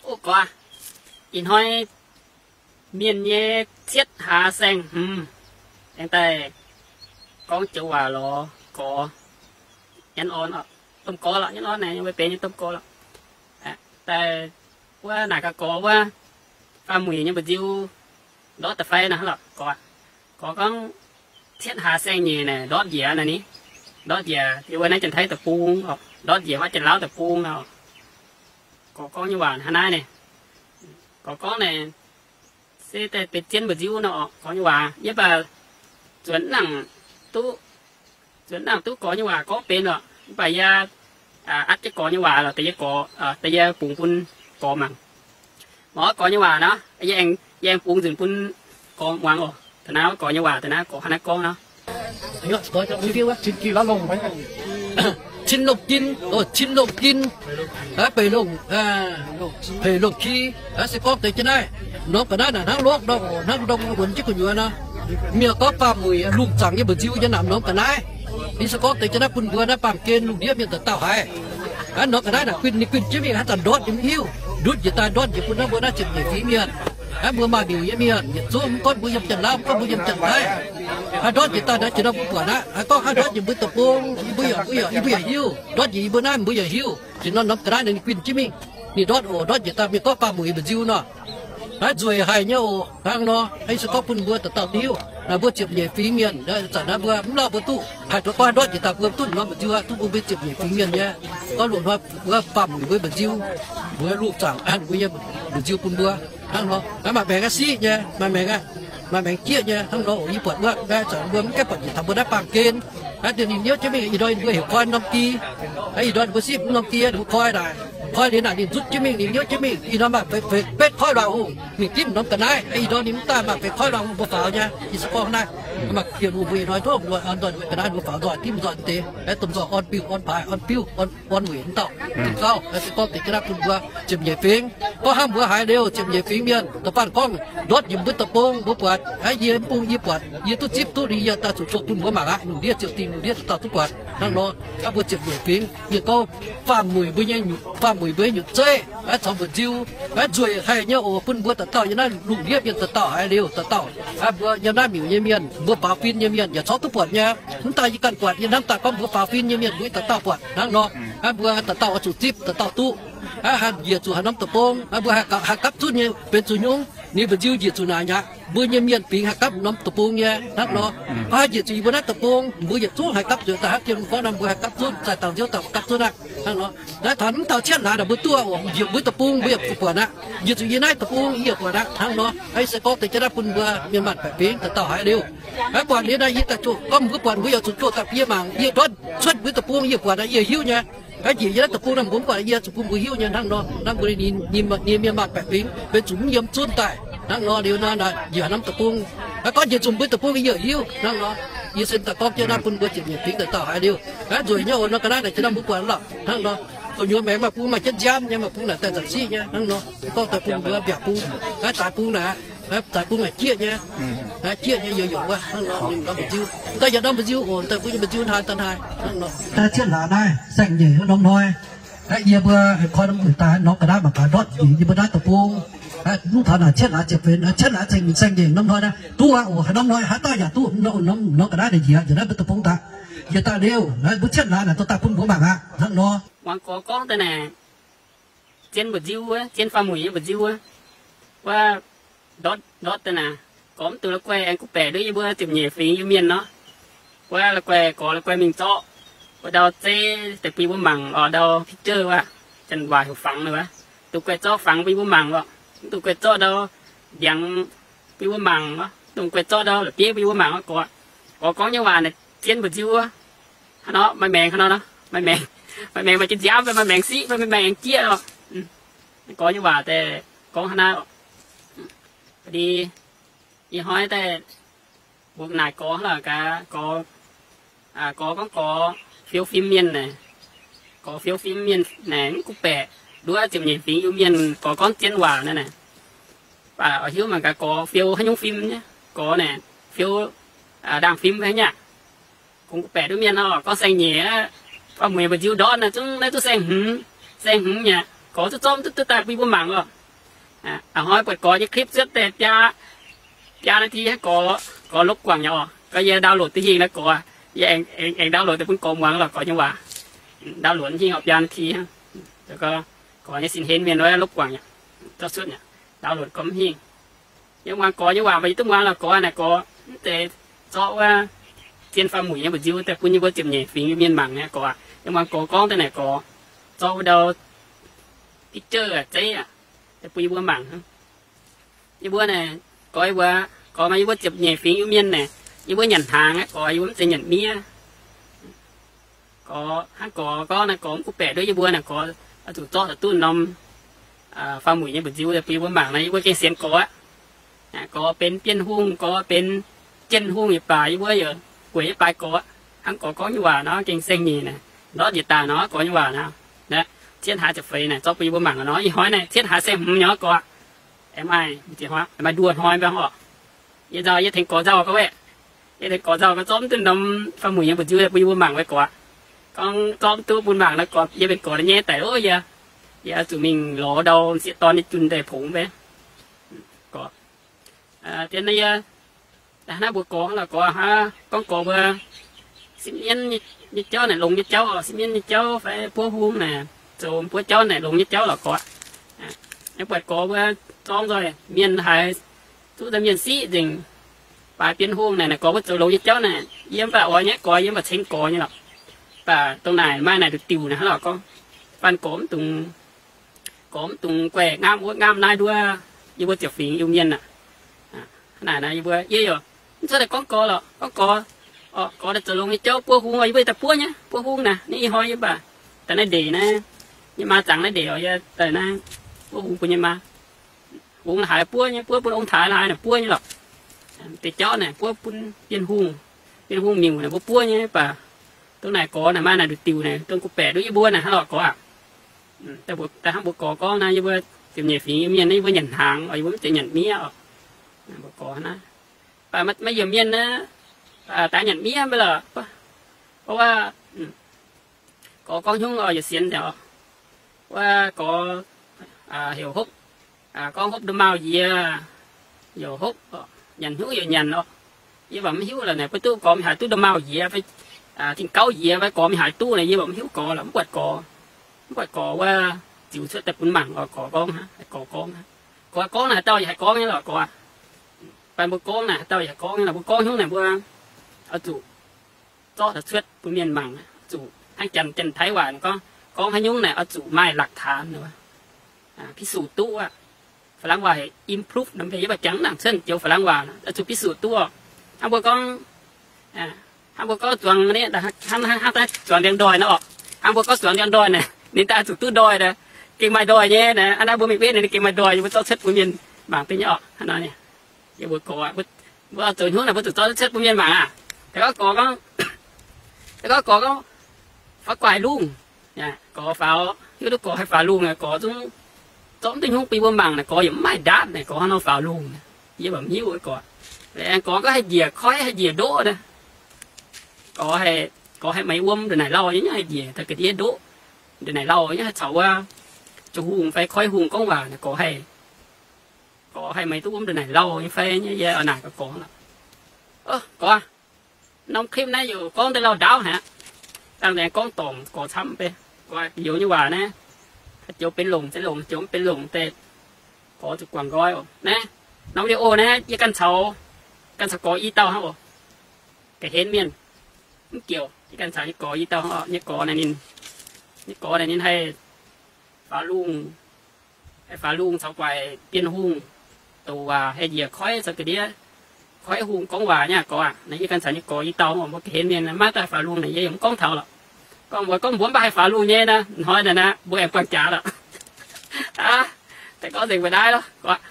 O gorx, ih hnoi mienh nyei cietv hlaax saeng-hmz, aengx daaih gorngv joux waac lorz gorx, Nyanc Orn, domh gorx lorqc, Nyanc Orn naaic nyei wuov benx nyei domh gorx lorqc. Daaih wuov naaic gaax gorx wuov, faam-muic nyei mba'nziu ndortv da'fai naaic lorqc gorx. Gorx gorngv cietv hlaax saeng-nyeic naaic ndortv njiec naaic ni, ndortv njiec yiem wuov naaiv Janx-Taiv deic-bung, ndortv njiec wuov Janx-Lauv deic-bung naaic. Gorx gorngv nyei waac hnangv naaiv naaic. Gorx gorngv naaic se daaih benx zien mba'nziu nor, gorx nyei waac yie mv baac zuonx nangc duqv, zuonx nangc duqv gorx nyei waac gorngv benx lorqc, mv baac yie atv jienv gorx nyei waac lorqc, da'yie gorx, da'yie bungx bun gorx mangc. Mangc gorx nyei waac nor, yie aengx bungx nzunc bun gorx muangx oc. Da'naaiv gorx nyei waac, da'naaiv gorx hnangv naaiv gorngv nor. Cin longh gin, cin longh gin, beic longh, peic longh ki, se gorngv deix jienv naaiv. Norm ga'naaiv naaic hnangv lorqc nor, hnangv ndongh wuonx jienv gu'nyuoz nor. Mienh gorngv faam-muic lungh zaangc nyei mba'nziu nyei naaic norm ga'naaiv. Ninh se gorngv deix jienv naaiv bun mbuo naaiv baamh gen lungh ndiev mienh dauh dauh haiz. Hnangv norm ga'naaiv naaic guinh, ninh guinh jienv mingh haaix zanc ndortv nyei mv hiuv. Ndutv njiec daaih ndortv njiec bun naaiv mbuo naaiv ziepc nyeic fingx mienh. Hnangv mbuo maaih miuc nyei mienh, yietc zungv mv gunv mbuo yiem Janx-Lauv, mv gunv mbuo yiem Janx-Taiv, haaix ndortv njiec daaih naaiv jiex nor mbuo buatc aqv. Haaix gorngv haaix ndortv njiec mbuo deic-bung, yie mbuo yaac, yie mbuo yaac hiuv. Ndortv njiec yie mbuo naaiv mbuo yaac hiuv. Jiex nor norm ga'naaiv ninh guinh jienv mingh. Ninh ndortv oc, ndortv njiec daaih mienh gorngv faam-muic mba'nziu nor. Naaiv nzueic haic nyei oc. Hnangv nor, ih se gorngv bun mbuo dauh dauh hiuv. Naaic mbuo ziepc nyeic fingx mienh, zanc naaiv mbuo mv lauh mbuo duqv haaix duqv gorngv ndortv njiec daaih mbuo duqv norm mba'nziu aqv, duqv bun mbuo ziepc nyeic fingx mienh nyei. Gorngv loz-hnoi mbuo faam-muic mbuo mba'nziu, mbuo lungh zaangc an mbuo nyei mba'nziu bun mbuo. Hnangv nor, maaih maengc aqv siqv nyei, maaih maengc aqv, maaih maengc jieqv nyei. Hnangv nor, yie buatc wuov, zanc mbuo mv gaengh buatc njiec taux mbuo naaiv baamh gen. Ih hnoi ninh heuc koi norm di, ih hnoi ninh mbuo sipv norm di, ninh mbuo koi naaic, koi liuz naaic ninh nzutv jienv mingh, ninh hnyouv jienv mingh. Ih hnoi maaih feix betv koiv luangh hungh mingh dimv norm ga'naaiv. Ih hnoi ninh mv daaih maaih feix koiv luangh hungh mbuo faaux nyei. Yie se gorngv naaiv, maaih bienh hungh mbuo ih hnoi tov nzoih, nzoih ga'naaiv mbuo faaux nzoih dimv nzoih deix, domh nzoih orn biuh orn paaix orn biuv orn weic mv dauh. Zinh gauh se gorngv deix ga'naaiv bun mbuo ziepc nyeic fingx. Gorngv hnangv mbuo haiz liuz ziepc nyeic fingx mienh da'faanh gorngv ndortv njiec mbuo deic-bung mbuo buatc, yie mv bung yie buatc, yie duqv zipv duqv liuz yie daaih zuqc zuov bun mbuo mangc aqv. Lungh ndiev ziouc dingh lungh ndiev dauh dauh duqv buatc hnangv nor. Hnangv mbuo ziepc nyeic fingx mienh gorngv faam-muic mbuo nyei, faam-muic mbuo nyei nyutc zeiv, caux mba'nziu, nzueic haic nyei oc. Bun mbuo dauh dauh yiem naaiv lungh ndiev mienh dauh dauh haiz liuz dauh dauh, mbuo yiem naaiv miuc nyei mienh, mbuo faaux fin nyei mienh yaac corc duqv buatc nyei. Mv daaih yie ganh buatc yie hnamv daaih gorngv mbuo faaux fin nyei mienh mbuo dauh dauh buatc hnangv nor. Mbuo dauh dauh oix zuqc zipv dauh dauh duqv. Njiec zuqc haaix norm deic-bung, mbuo haih gapv zunv nyei benx zuqc nyungc, ninh mba'nziu njiec zuqc naaic aqv. Mbuo nyei mienh fingx haih gapv norm deic-bung nyei hnangv nor. Gorngv haih njiec zuqc yie mbuo naaiv deic-bung, mbuo yietc zungv haih gapv zuqc daaih hnangv jiem gorngv nor mbuo haih gapv zunv, zaaih dangh nziouv daaih gapv zunv aqv hnangv nor. Naaiv taux mv taux cietv hlaax naaic mbuo duqv oc, njiec mbuo deic-bung mbuo yaac zuqc buatc aqv. Njiec zuqc yie naaiv deic-bung yie yaac buatc aqv hnangv nor. Ih se gorngv deix jienv naaiv bun mbuo mienh maanc baeqc fingx dauh dauh haiz liuz, mv buatc liuz naaiv yie daaih zuqc gorngv mbuo buatc mbuo yaac zuqc zuov daaih bun yie mangc. Yie ndortv cuotv mbuo deic-bung yie buatc naaiv yie hiuv nyei. Njiec yie naaiv deic-bung naaiv mbuo mv buatc yie zuqc bun mbuo hiuv nyei hnangv nor. Hnangv mbuo nyei mienh maanc baeqc fingx benx zuqc mv yiem zunv daaih hnangv nor liuz nor, njiec haaix norm deic-bung, gorngv njiec zuqc mbuo deic-bung yie hiuv hnangv nor. Yie se daaih gorngv jienv naaiv bun mbuo ziepc nyeic fingx dauh dauh haiz liuz, nzueic nyei oc. Nor ga'naaiv naaic jienv naaiv mbuo buatc lorqc hnangv nor. Gu'nyuoz maengx maaih bung maaih jienv nziaamv nyei, maaih bung naaic daaih zanc siqv nyei hnangv nor. Gorngv daaih bun mbuo mbiaauc bung, naaiv zaaix bung naaic, zaaix bung naaic jieqv nyei, jieqv nyei youz youz wuov hnangv nor. Ninh norm mba'nziu, daaih yietc norm mba'nziu oc, daaih mbuo nyei mba'nziu hnoi daaih hnoi hnangv nor. Cietv hlaax naaiv saeng-nyeic norm hnoi, yie mbuo koi norm wuic daaih norm ga'naaiv mangc gaax ndortv njiec yie mbuo naaiv deic-bung. Mv taux naaic cietv hlaax ziepc fingx, cietv hlaax saeng-nyeic norm hnoi naaiv duqv aqv oc. Haaix norm hnoi haaix dauh yaac duqv norm ga'naaiv naaic njiec, njiec naaiv mbuo deic-bung daaih. Njiec daaih liuz, mbuo cietv hlaax naaic dorh daaih bun mbuo mangc aqv hnangv nor. Muangx gorx gorngv daaih naaic, zien mba'nziu wuov, zien faam-muic nyei mba'nziu wuov, wuov ndortv, ndortv daaih naaic, gorx mv dungx la'guaih aengx guv baeqc nduov yie mbuo ziepc nyeic fingx Iu-Mienh nor. Wuov la'guaih gorx la'guaih mingh zorqv wuov ndau zeiv deix bun yie mbuo mangc oc, ndau picture wuov, janx waac heuc fangx wuov. Dungx guaih zorqv fangx bun yie mbuo mangc oc. Mv dungx guaih zorqv ndau ndiangx bun yie mbuo mangc oc. Dungx guaih zorqv ndau la'bieiv bun yie mbuo mangc oc. Gorx, gorx gorngv nyei waac naaic zien mba'nziu wuov. Hnangv nor, maaih maengx hnangv nor, maaih maengx, maaih maengx maaih jienv nziaamv fai maaih maengx siqv fai maaih maengx jieqv oc. Gorx nyei waac daaih gorngv hnangv naaiv oc. Ih hnoi daaih mbuo naaic gorx hnangv naaic gaax, gorx, gorx gorngv gorx fiou fim mienh naaic. Gorx fiou fim mienh naaic mv guv baeqc nduov ziepc nyeic fingx Iu-Mienh gorx gorngv zien waac naaic. Baac oix hiuv mangc gaax gorx fiou haaix nyungc fim nyei. Gorx naaic fiou ndaangh fim haaix nyungc aqv. Kungx guv baeqc nduov mienh oc, gorngv saeng-nyeic aqv. Faam-muic mba'nziu ndortv naaic zungv naaiv duqv saeng-hmz, saeng-hmz nyei. Gorx zungv zorqv mv duqv duqv daaih bun yie mbuo mangc oc. A'hnoi buatc gorx nyei clip cuotv deix biaa, biaa นาที hnangv, gorx, gorx lopv guangc nyei oc. Gorx yie download duqv hingh naaiv gorx, yie aengx, aengx download deix bun gorx muangx lorqc, gorx nyei waac. Download hingh oc, biaa นาที hnangv. Gorx nyei sin henv mienh wuov lopv guangc nyei, zorqv cuotv nyei, download gorx mv hingh. Yie muangx gorx nyei waac mv baac yie duqv muangx lorqc, gorx naaic gorx mv zeiz zorqv wuov zien faam-muic nyei mba'nziu daaih bun yie mbuo ziepc nyeic fingx Iu-Mienh mangc nyei gorx. Yie muangx gorx gorngv daaih naaic gorx zorqv wuov ndau picture zeiv aqv, daaih bun yie mbuo mangc hnangv. Yie mbuo naaic, gorx yie mbuo, gorx maaih yie mbuo ziepc nyeic fingx Iu-Mienh naaic, yie mbuo nyanc hnaangx aqv gorx, yie mbuo mv zeiz nyanc miev. Gorx hnangv gorx gorngv naaic, gorx mv gu baeqc nduov yie mbuo naaic, gorx oix zuqc zorqv taux duqv norm faam-muic nyei mba'nziu daaih bun yie mbuo mangc naaic, yie mbuo gengh sienx gorx aqv. Gorx benx Bienh Hungh, gorx benx Jien Hungh yaac baac, yie mbuo yaac gueic yie baac gorx aqv. Hnangv gorx gorngv nyei waac nor gengh saeng-nyeic naaic, ndortv njiec daaih nor gorx nyei waac nor, cietv hlaax ziepc feix naaic zorqv bun yie mbuo mangc nor, ih hnoi naaic cietv hlaax saeng-hmz nyei gorx. Aengx maaih, aengx maaih nduoh hnoi mv baac oc. Yie nzauh, yie tengx gorx nzauh gorx weqv. Yie tengx gorx nzauh gorx zorqv mv duqv norm faam-muic nyei mba'nziu bun yie mbuo mangc weih gorx. Gorngv zorqv mv duqv bun mangc nor gorx, yie benx gorx nyei daic loh yie. Yie oix zuqc mingh lorz ndau sieqv dorn nyei jun daaih pongx mbe. Gorx, dien naaiv yie hnangv mbuo gorx lorqc gorx, gorngv gorx mbuo sipv mienv nyei jauv naaic longx nyei jauv, sipv mienv nyei jauv fai buov hung naaic, zoux buov jauv naaic longx nyei jauv lorqc gorx. Yie buatc gorx mbuo zorng nzoih mienh haiz zuqv nzangc mienh siqv nzengc. Baaix Bienh Hungh naaic, naaic gorx mbuo zoux longx nyei jauv naaic, yie mv baac oix nyei gorx, yie mv baac ceng gorx nyei lorqc. Mv baac dongh naaic maaih naaic nduqc diuc naaic hnangv lorqc gorngv, fanh gorx mv dungx, gorx mv dungx guaih ngamv wuov ngamv naaiv nduov, yie mbuo ziepc fingx Iu-Mienh aqv. Naaic naaic yie mbuo, yie yaac mv cuotv daaih gorngv gorx lorqc, gorngv gorx, gorx daaih zoux longx nyei jauv buov hung oc, yie mbuo daaih buov nyei, buov hung naaic, ninh ih hnoi yie mv baac daaih naaiv ndeic naaiv, nyei maa zaangc naaiv ndeic oc, yie daaih naaiv buov hung bun nyei maa. Hungh la'haaix buov nyei, buov bun ong-taaix la'haaix naaic buov nyei lorqc. Deix jauv naaic buov bun Bienh Hungh, Bienh Hungh miuc naaic mbuo buov nyei, mv baac dongh naaic gorx naaic maaih naaic nduqc diuc naaic, dongh gu baeqc nduov yie mbuo naaic hnangv lorqc gorx aqv. Daaih hnangv mbuo gorx gorngv naaiv, yie mbuo ziepc nyeic fingx Iu-Mienh naaiv, yie mbuo nyanc hnaangx oc, yie mbuo mv zeiz nyanc miev oc. Mbuo gorx hnangv naaiv. Mv baac maaih yiemc mienh naaiv daaih nyanc miev mv baac lorqc, gorx wuov, gorx gorngv hnyungv oc, yietc sienx nziaauc. Wuov gorx heuc hopv, gorngv hopv ndomh maauh yiex, yaac hopv, nyanc hnyungv yaac nyanc oc. Yie mv baac mv hiuv lorqc naaic, mbuo duqv gorx mingh haaix duqv ndomh maauh yiex fai, ting gauv yiex fai gorx mingh haaix duqv naaic, yie mv baac mv hiuv gorx lorqc, mv buatc gorx, mv buatc gorx wuov ziux cuotv daaih bun mangc oc, gorx gorngv hnangv, gorx gorngv hnangv. Gorx gorngv naaic haaix dauh yaac haih gorngv nyei lorqc gorx. Fai mbuo gorngv naaic haaix dauh yaac gorngv nyei lorqc, mbuo gorngv hnyungv naaic mbuo oix zuqc zorqv taux cuotv bun mienh mangc, zuqc hnangv janx, janx-taiv waac gorngv, gorngv haaix nyungc naaic oix zuqc maaih หลักฐาน nor, พิสูจน์ duqv aqv. Faalaangx waac heuc improve nor, mv baac yie mbuo jangx nangc cuotv joux faalaangx waac oix zuqc พิสูจน์ duqv oc. Hnangv mbuo gorngv, hnangv mbuo gorngv zuangx, hnangv, hnangv zuangx ndiangx-ndoih nor oc. Hnangv mbuo gorngv zuangx ndiangx-ndoih naaic, ninh daaih zuqc duqv ndoih naaic, gengh maaih ndoih nyei naaic. Hnangv naaiv mbuo mingh wetv naaic, ninh gengh maaih ndoih, yie mbuo zorqv cuotv bun mienh mangc duqv nyei oc. Hnangv nor, yie mbuo gorx, mbuo zoux hnyungv naaic mbuo zuqc zorqv cuotv bun mienh mangc aqv. Da'gorngv gorx gorngv, da'gorngv gorx gorngv, faaux guaix lungh, gorx faaux, hiuv duqv gorx haih faaux lungh naaic, gorx zungv zorqv mv duqv hnyungv bun yie mbuo mangc naaic, gorx yaac mv maaih ndaatv naaic, gorx hnangv nor faaux lungh naaic, yie mv baac mv hiuv gorx. Aengx gorx gorngv haih njiec koiv, haih njiec ndoqv naaic. Gorx haih, gorx haih meix wuom ndongc naaic lauh nyei, haih njiec daaih ga'ndiev ndoqv ndongc naaic lauh nyei, haih caux wuov jaux hungh fai koiv hungh gorngv waac naaic, gorx haih, gorx haih meix duqv wuom ndongc naaic lauh nyei fai nyei. Yie oix naaic gaax gorx lorqc. Gorx, norm clip naaiv yaac gorngv deix lauh ndaauv haic aqv. Dangh aengx gorngv dorngc gorx camv beiv. Gorx youz nyei waac naaiv, haaix joux benx longc se longc, joux mv benx longc deix, gorx zuqc guangc nqoi oc. Naaiv norm video naaiv yie ganh caux, ganh caux gorx i dauh hnangv oc. Ga'hlen mienh mv jiex, yie ganh caux nyei gorx i dauh hnangv oc. Nyei gorx naaic ninh, nyei gorx naaic ninh haih faaux lungh, haih faaux lungh caux guaix Bienh Hungh douc waac, haih njiec koiv caux ga'ndiev koiv hungh gorngv waac nyei gorx aqv. Naaiv yie ganh caux nyei gorx i dauh oc. Mbuo ga'hlen mienh maiv daaih faaux lungh naaic yie yaac mv gorngv taux lorqc. Gorngv mbuo, gorngv mbuo mv baac haih faaux lungh nyei naaiv, hnoi naaic naaiv mbuo aengx buangh jaax lorqc. Daaih gorngv nzengc mbuo naaiv lorqc.